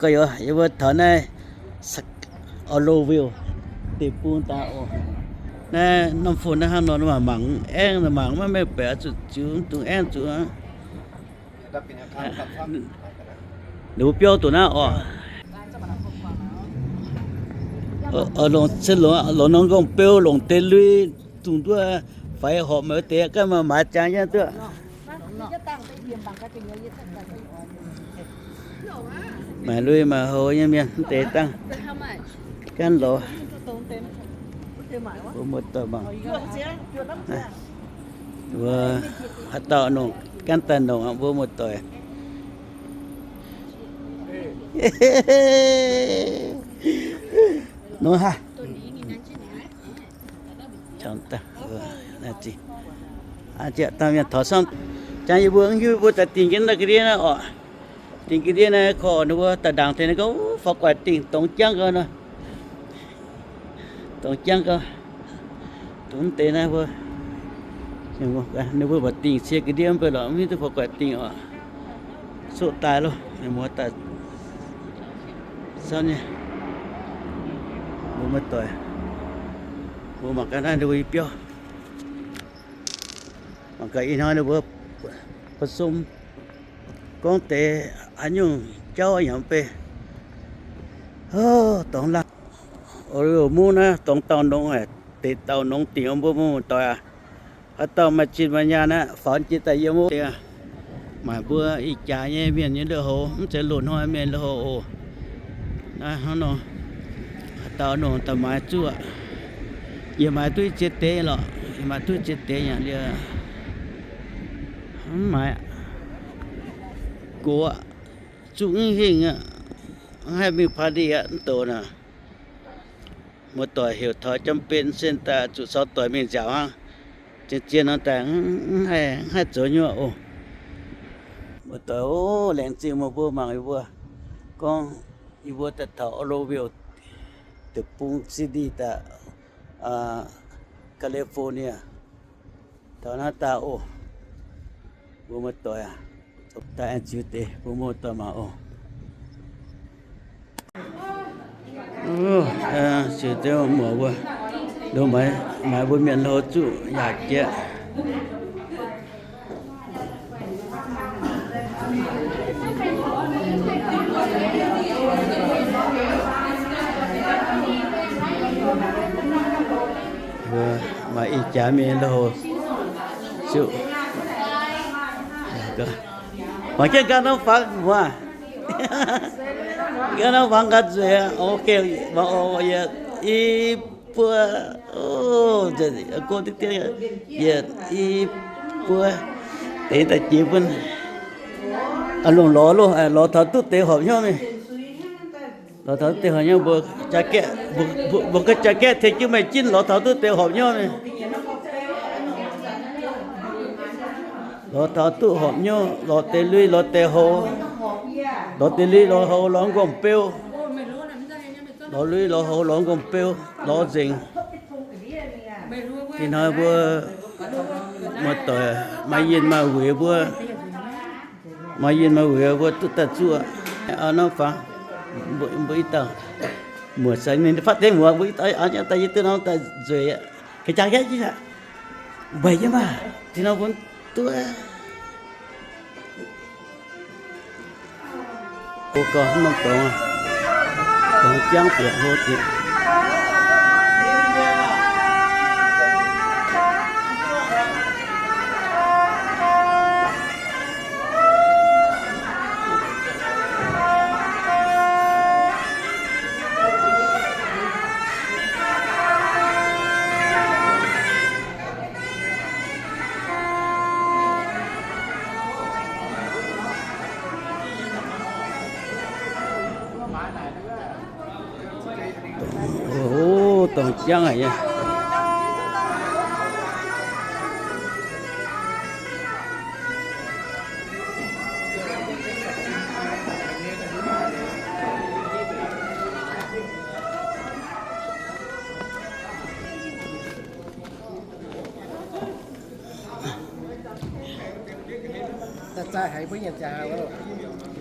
Gorx-youz, yie mbuo taux naaiv Oroville deic-bung daaih oc. Naaiv norm phone naaiv hnangv nor, mangc aengx mangc maiv mengh baeqc, zuqc ziux dungx aengx zuqc. Ninh mbuo biauv duqv naaiv oc. Longc, longc norm nqorngv-beu, longc deix lui, dungx nduov faix horpc meih deix ganh maaih maaiz jangx nyei duqv. Maaic lui maaic houx nyei mienh mv deix dangh. Ganh lorz. Mbuo muoz-doic mangc. Mbuo haaix dauh nongc, ganh daaih nongc aqv, mbuo muoz-doic. Nongc haaix? Jangx daaih mienh taux samv, jangx yie mbuo mv hiuv mbuo daaih dingh jienv naaiv ga'ndiev naaiv oc. Dingh ga'ndiev naaiv korv ninh mbuo daaih ndaangc tengx naaiv gorngv faaux guaix dingh dongz jangv gau nor. Dongz jangv gau. Dongh mv deix naaiv mbuo, ninh mbuo mbaac dingh cie ga'ndiev mv bei lorqc, mv hiuv duqv faaux guaix dingh oc. Soqv daaih loh, ninh mbuo daaih samv nyei. Mbuo muoz-doic, mbuo mangc gaax naaiv ninh mbuo i biauv. Mangc gaax ih hnoi ninh mbuo ba'sum gorngv deix haaix nyungc jauv yaac mv bei. Dorngx laangh, o, mungv naaiv dorngx dauh nongx, deix dauh nongx dingc mbuo muoz-doic aac. Haaix dauh maaih zinh maaih nyaanh aqv, faaux jiex daaih yiem wuov deix. Maaic mbuo ih jaax nyei mienh nyei lui-houx, mv zeiz loz-hnoi mienh lui-houx oc. Naaiv hnangv nor, haaix dauh nongc daaih maaiz zuqv aqv. Yie maaiz duqv ziex deix lorqc, yie maaiz duqv ziex deix yaac liuz mv maaiz. Gox aqv, zuqv mv hingh aqv, mv haih mingh party aqv, mv doqc naaic. Muoz-doic heuc taux jam ben sen daaih zuqc caux doic mingh nziaauc hnangv. Zien-zien nor daaih mv haih, mv haih zoux nyuoqc oc. Muoz-doic oc, laengz zingh meih mbuo mangc yie mbuo gorngv yie mbuo daaih taux Oroville deic-bung city daaih, California. Taux naaiv daaih oc, mbuo muoz-doic aac, daaih aengx ziux deix bun muoz-doic mangc oc. Ziux deix muoc mbuo, maaiz mbuo mienh lui-houx zuqv yaac jiex. Mbuo maaih ih jaax mienh lui-houx zuqv. Mangc jienv nqaang norm fangx muoz. Nqaang norm fangx nqaang nzueic. Ok, i buo, go, yietc i buo, deix daaih jiex bun. Longc lorz loh, lorz taux duqv deix horpc hnyouv mingh. Lorz taux duqv deix horpc hnyouv, mbuo jacket, mbuo ga'jacket tengx jienv meih jinv lorz taux duqv deix horpc hnyouv mingh. Lorz taux duqv horpc hnyouv, lorz deix lui, lorz deix houx, lorz deix lui, lorz houx, lorz nqorngv-beu, lorz lui, lorz houx, lorz nqorngv-beu, lorz nzengc. Ih hnoi mbuo muoz-doic maaih yinh maaih weic mbuo, maaih yinh maaih weic mbuo duqv daaih zuqv. Norm fangx, mbuo i dauh muoc sai ninh fatv deix muoz, mbuo i dauh daaih yie duqv norm daaih nzueic. Ga'jang jaiv jienv aqv. Mbeix jienv maah, tin norm bun duqv. Mbuo gorngv norm dorngx, dorngx jangv bieqc hlo dieqc. Ov, dorngx jangv haic nyei.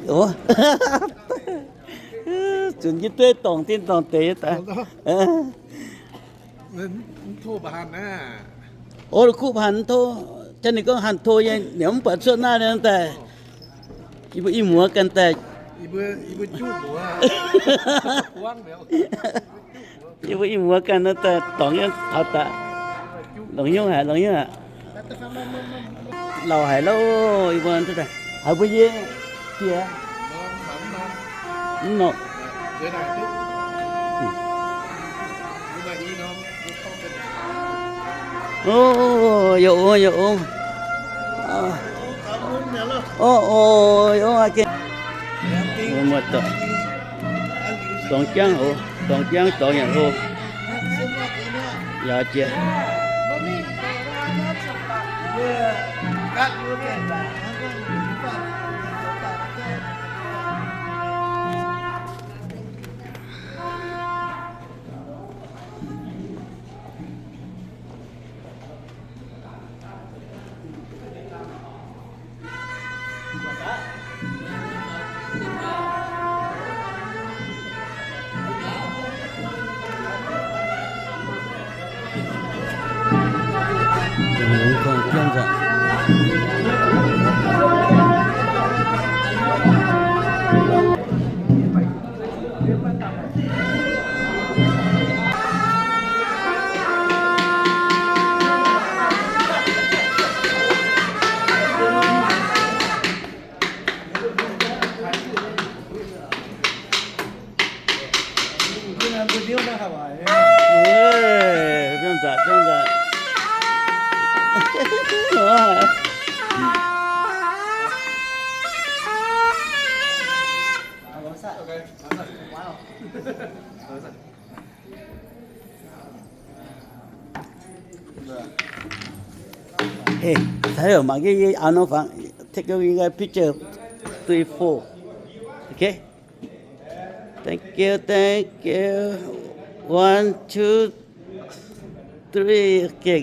Ov, Zunc jienv dueiv dorngc dinh dorngc deix daaih. Ov, la'kuqv hanc mv tov. Jaa ninh gorngv hanc tov nyei, ninh mv buatc cuotv naaiv nor daaih. Yie mbuo i muoz ganh daaih. Yie mbuo i muoz ganh nor daaih dorngc nyei taux daaih. Longx hnyouv haic, longx hnyouv haic. Lauh haic lauh, yie mbuo haiz mbuo yie jiex. Mv nor. O, yaac ong, yaac ong. O, o, yaac ong aqv. Muoz-doic, dorngx jangv oc, dorngx jangv dorngx yaac hlo. Yaac jiex. Hey, ถ่ายรูป mangc gaax, yie เอา norm fangx, take a picture, three, four. Okay? Thank you, thank you. One, two, three, okay.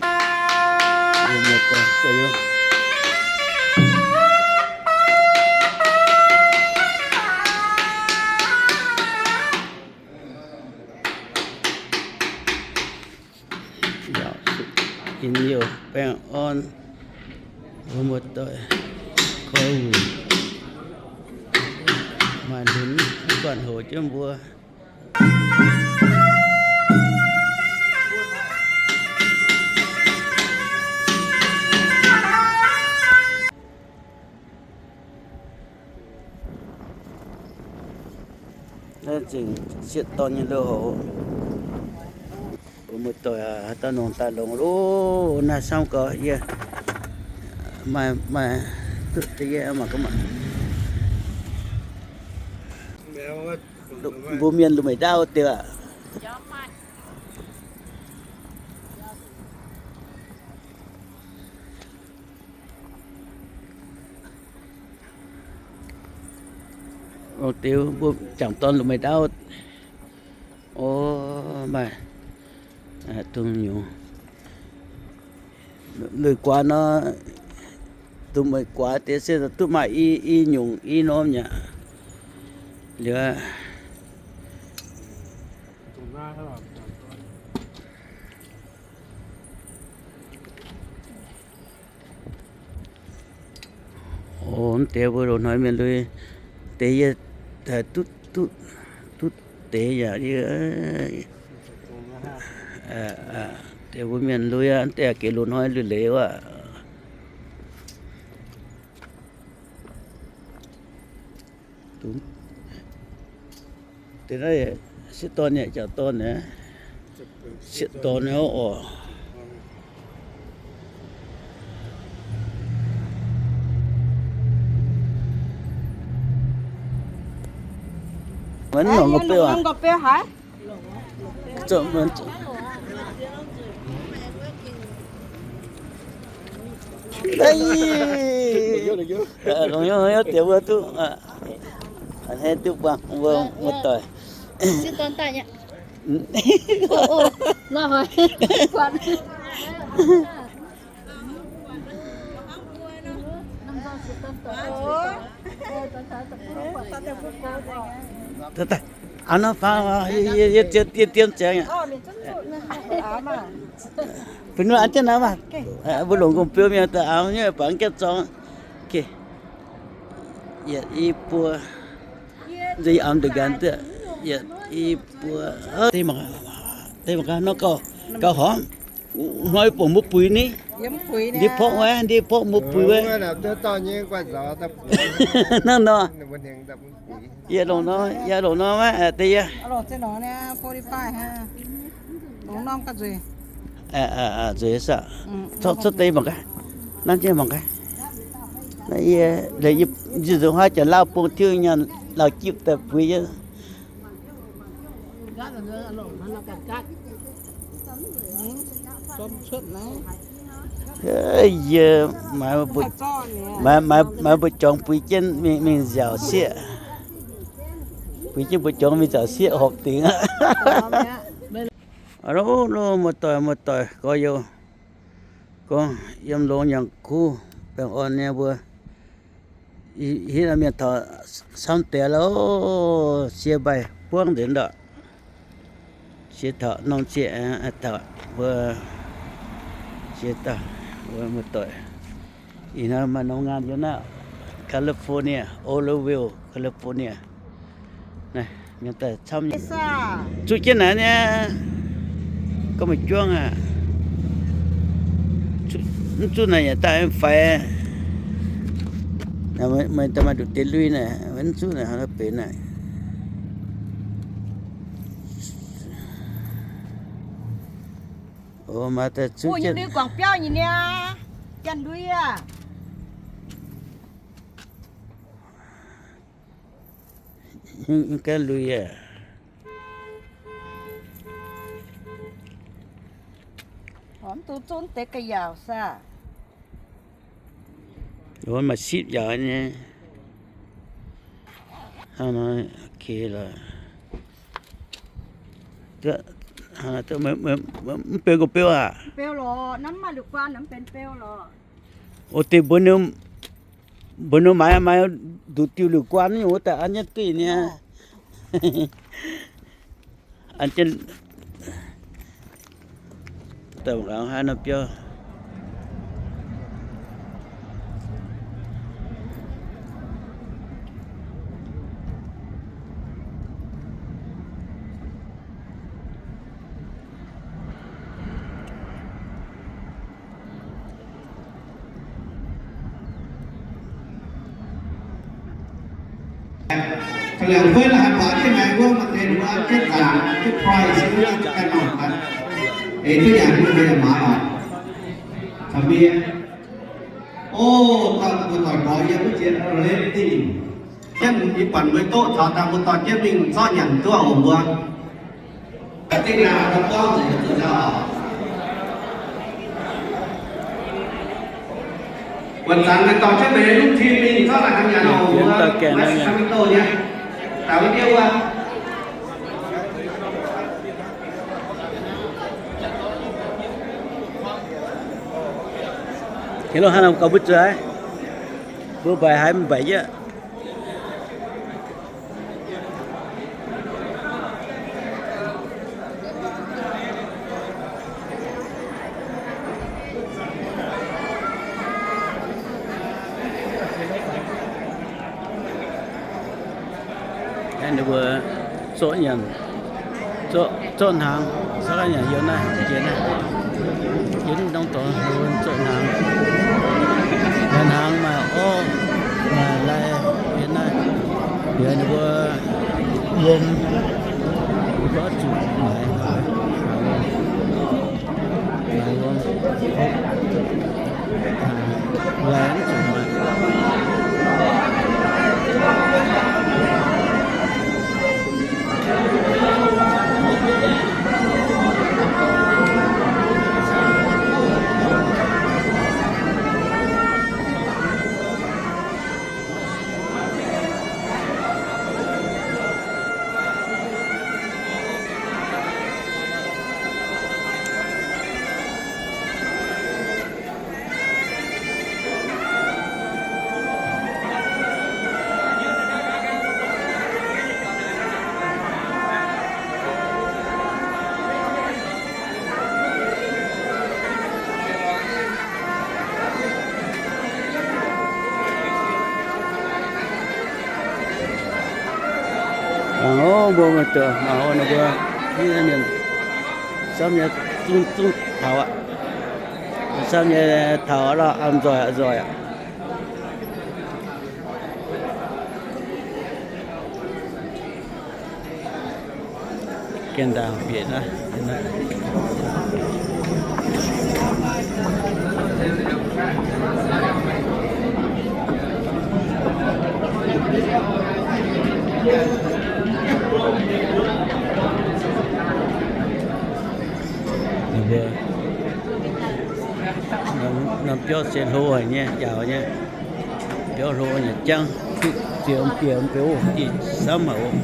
Yaac in youh baengh orn, mbuo muoz-doic korv-wuic maaih lunx guanh hoc jienv mbuo. Naaiv zingh sieqv dorn nyei loz-houx. Mbuo muoz-doic haaix dauh nongc daaih longc loh, naaiv camv gau yie maaih, maaih duqv deix yie mangc gaax maah. Mbuo mienh lungh meic ndaauv deix aqv. Longc deix mbuo jangc dorn lungh meic ndaauv. O, maaih dongh nyungc. Lueic guaax nor, dongh meih guaax deix se duqv maaih i, i nyungc i norm nyei. Liuz O, mv deix mbuo loz-hnoi mienh lui deix yie duqv, duqv, duqv deix yaac yie, deix mbuo mienh lui aqv, mv deix gec loz-hnoi lui leiz wuov. Deix naaiv sieqv dorn nyei, jangc dorn nyei, sieqv dorn nyei oc. Mv nongc ga'beu aqv. Longc hnyouv deix mbuo duqv, a'hneiv duqv buangh mbuo muoz-doic. Daaih, daaih. Aa, nor faang, yie, yie, yie diem ziangx aqv. Bun ninh an jienv naaiv maah. Mbuo longc gong-biouv mienh daaih auv nyei, bangc jienv zorng. Yietc i buo. Nziex yie auv nduqc nqanx duqv yietc i buo. Deix mangc gaax, nor gauh, gauh horpc. Hnoi bungx mbuo buix ni. Ndie porqv wuov, ndie porqv mbuo buix wuov. Hnangv nor. Yie longc nor, yie longc nor maiv deix yie. Nzueic saah? Cuotv deix mangc gaax. Nanv jienv mangc gaax. Yie, yie nzuqc huaav janx lauh bung tiuv nyaanh lauh jipv daaih buix yie. Yie maaiz, maaiz mbu'zorng buix jienv mingh, mingh nziaauc sieqv. Buix jienv mbu'zorng mingh nziaauc sieqv horpc dingc aqv. Aa, muoz-doic, muoz-doic, gorx-youz, gorngv yiem longx nyangc kuv baengh orn nyei mbuo. Hitv mienh taux camv deix loh, sie mbaih buangv nzengc ndorqc. Sie taux norm cie aengx taux mbuo, sie dauh mbuo muoz-doic. Ih hnoi maaih norm ngaanh yiem naaiv California, Oroville, California. Mienh daaih camv nyei. Zuqv jienv naaiv nyei, gorngv meih juangv aqv. Mv zuqv naaic yaac daaih faix. Meih daaih maaih nduqc deix lui naaic, mv zuqv naaic, haaix nor benx naaic. O, maaih daaih zuqv jienv lui guangc biauv nyei niaa, janx-lui aac. Mv gaengh lui aac. Mv dungx zuqv deix ga'yaauc saah? Maaih sipv yaauc nyei. Ok lorqc. Mv benx gong-beuv aac? O, deix mbuo, mbuo ninh maaiz, maaiz nduqc diuh liuz guaan nyei wuov daaih an jienv duqv niaa. An jienv daaih mangc gaax haaix nor biauv. Taux liangx-fuov la'haaix baac jienv maengx wuov, maaih deix ninh mbuo an jienv zaangc, an jienv prize, an jienv ganh nor. Eix duqv yaac mbuo deix yaac maaiz oc. Taux mbuo, o, dauh muoz-doic gorx yiem wuov jiex Redding. Jienv ih buatc mbuo doqv taux daaih mbuo dorh jienv mingh zorqv nyanc duqv oc mbuo. Dingh naaic gorngv nzengc zuqc nzauh. Wuonh zanc meih dorh jienv meih nyei lungh tim mingh zorqv naaic hnangv nyanc oc mbuo, maiv Sacramento nyei. Taux wuov diuh wuov. Heuc lo hnangv nor gauh mbuo zueiz, mbuo mbaix haiz mv mbaix yieqv. Ninh mbuo zorqv nyanc, zorqv, zorqv hnaangx, zorqv nyanc yiem naaiv, jiex naaiv, yiem norm dorngx ninh mbuo zorqv hnaangx. Maaih hnaangx, maaih orv, maaih lai, yiem naaiv. Yaac ninh mbuo wuom, ninh mbuo oix zuqc maaiz, maaiz wuom, maaiz wuom, lai mv zuqc maaiz. Mangc oc, mbuo muoz-doic, mangc oc, ninh mbuo, mienh, samv nyei zungv, zungv taux aqv. Samv nyei taux lorh, am nzoih, nzoih aqv. Gengh ndaangc bieqc naaiv. Ninh mbuo norm, norm biauv se hlo haic nyei, njaaux nyei. Biauv hlo nyei jangv, duqv ziemx bieqc mv beu diuh samv haic oc.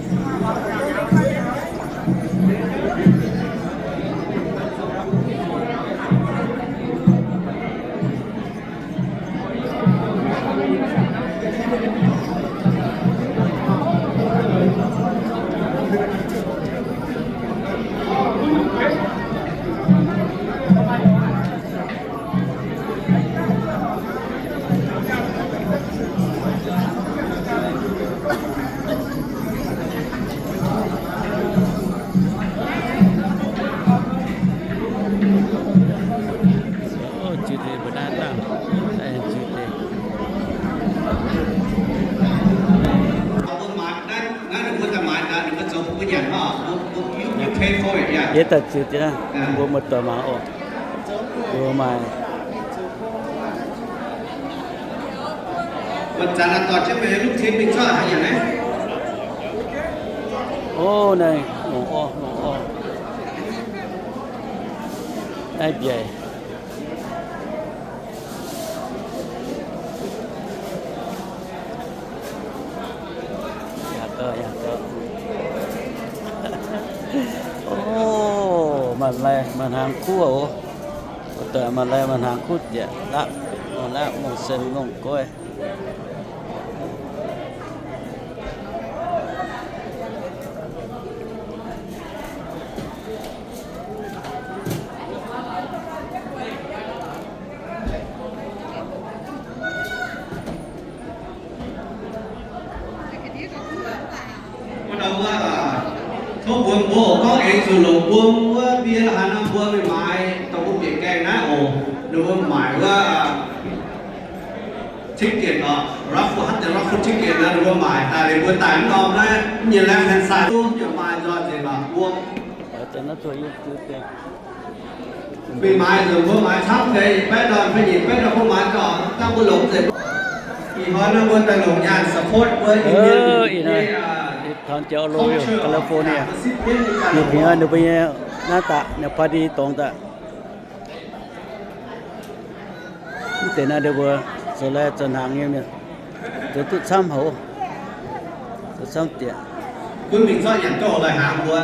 Ziux deix mbuo naaiv dangh, ziux deix. Yie daaih ziux deix naaiv, mbuo muoz-doic mangc oc. Mbuo maaih Ov, naaiv longc orv, longc orv. Naaiv mbiaec. Yaac gauh, yaac gauh. Ov, maaih lai maaih hnaangx kuv oc. Muoz-doic, maaih lai maaih hnaangx kuv dieqc, laqv, laqv mongh sen mongh goiv. Wuov dauh wuov, tov mbuox mbuo oc, gorngv aengx zuqc longc mbuo wuov mbie haaix nor mbuo mingh maaiz dongh mbuo bieqc gaengh naaiv oc. Ninh mbuo maaic wuov ticket oc, raffle, haaix zanc raffle ticket nor ninh mbuo maaic daaih liuz mbuo daaih mv norm naaiv, mv nyei left hand side duqv nyei maaih nzoih nzengc oc, mbuo mingh maaiz nzunc mbuo maaiz camv deix, baeqv ndorn fai nyeic baeqv ndorn mbuo maaiz gauh dangh mbuo longc nzengc. Ih hnoi naaiv mbuo daaih longc nyaanh support mbuo ih mienh, ih hnoi jauv lo, California, ninh mbuo nyei naaiv daaih, ninh party dongh daaih. Mv deix naaiv ndau mbuo zoux lai zoux hnaangx nyei mienh, zoux duqv camv haic, zoux camv dieqc. Gunv mingh zorqv nyanc doh lai hnaangx mbuo.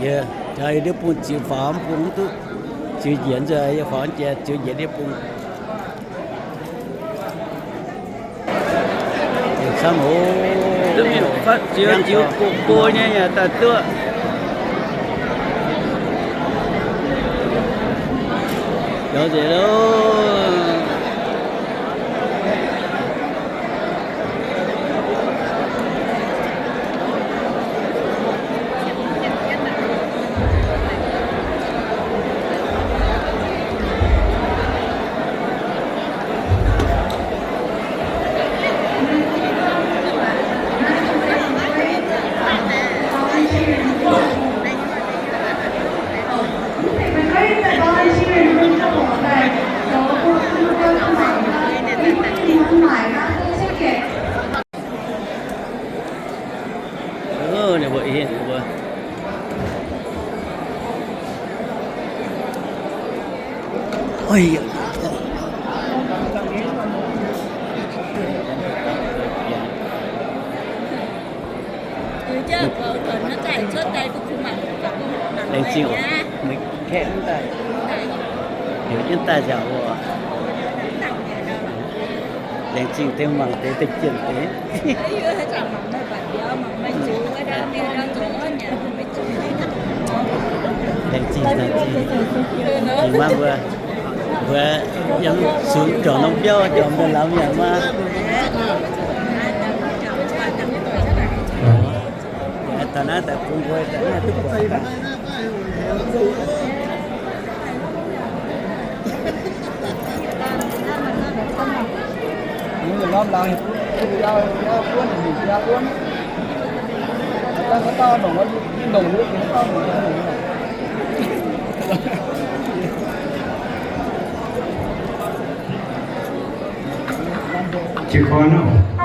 Yie jaax yie ndiev bung ziux faaux mv bung mv duqv, ziux njiec nzengc, yie faaux jiex ziux njiec ndiev bung. Camv oc. Ziux, ziux go go nyei yaac daaih duqv. Jauv nzengc loh. Ninh mbuo, ninh mbuo. Laengz zingh oc, meih kaeqv mv daaih, heuc jienv daaih nziaauc oc. Laengz zingh deix mangc deix, deix jienh deix. Laengz zingh, laengz zingh. Ih, maiv mbuo, mbuo yiem sux jomc norm biauv, jomc mbuo lauz mienh maiv. Taux naaiv daaih bun mbuo daaih duqv buatc daaih. Jiez gorn oc.